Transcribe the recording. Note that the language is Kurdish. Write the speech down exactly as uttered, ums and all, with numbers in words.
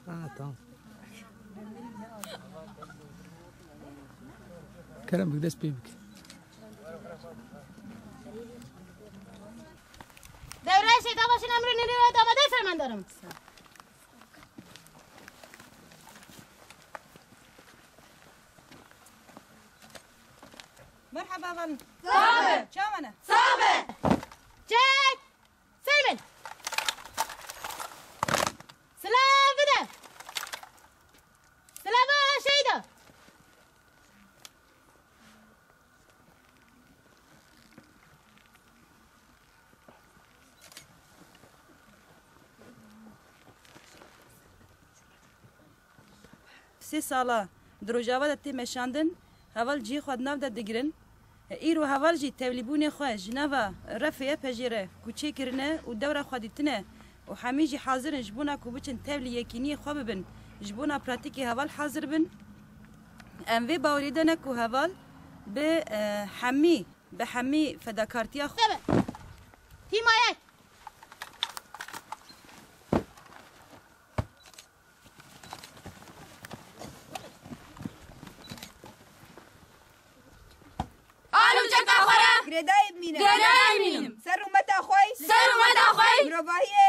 Ha, tamam. Kerem bik, dest pê bik. Dewreyê Seyda Başin emrê nêrê we damade fermandarim. Merhaba van. Sabe. Çawane. Sabe. Çek. Seymel. Silav bide. Silava Şeyda. Sê sala di Rojava de tê meşandin, heval cihê xwe di nav de digirin. Îro heval jî tevlîbûnê xwe ji nava refê ye pejêre ku çêkirine û dewra xwe dîtine û hemî jî hazir in ji bona ku biçin tevlî yekîniyê xwe bibin, ji bona pratîkê heval hazir bin. Em vê baweriyê de ne ku heval bi, e, hemî, bi hemî fedakartiya xwe. Sebe. Tîma yek. Alû çeka xwe re. Girêdayê bimîne. Girêdayê bimînim. Ser rûmeta xwe. Ser rûmeta xwe. Mirovahiyê.